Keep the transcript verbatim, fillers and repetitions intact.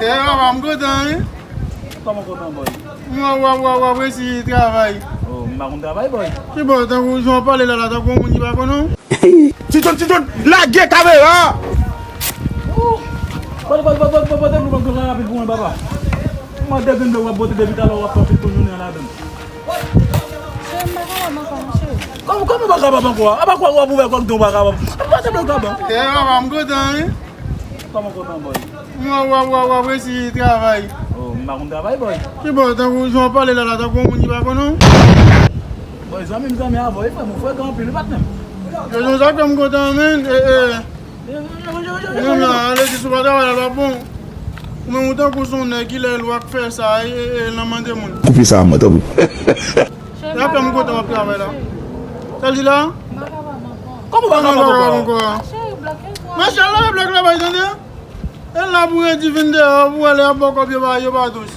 E papa, m kontan, wi. Kòman kontan, boy? M wè w ap resi travay. Oh, m pa konn travay, boy. Ki bò, tankou jan w pale la, la, tankou yon moun ki pa konnen w. Titon, Titon, lage kamera! Bote, bote, bote, bote, bote, bote, bote, rapid pou mwen, papa. Mwen degann w ap bote depi talè w ap fè tout jounen an ladann. Cheri, m pa kapab ankò, non, cheri. Kòman, kòman w pa kapab ankò? A pa kwè w ap ouvè kòk don w pa kapab. Pase blo kaba. E papa, m kontan, wi. Kòman kontan, boy? M wè w ap, w ap, w ap resi travay. Oh, m pa konn travay, boy. Ki bò, tankou jan w pale la, la, tankou yon moun ki pa konnen w. Boy, zanmi m, zanmi avè w, e frè m, ou frekan anpil, wi, patnè m. Rezon sa fè m kontan, men, e, e. Menm la, ale di sou pa travay la, l ap bon. Ou menm ou tankou son nèg ki lè l wè k fè sa, e, e, e, nan mande moun. Koupe sa, mwen, tanpri. L ap fè m kontan w ap travay la. Sa l di la? Kòman w pa kapab ankò? Machè, lave blòk la bay, tande? E la pou redi vin deyò, pou wè lè y ap ba w kòb yo pa, yo pa dous.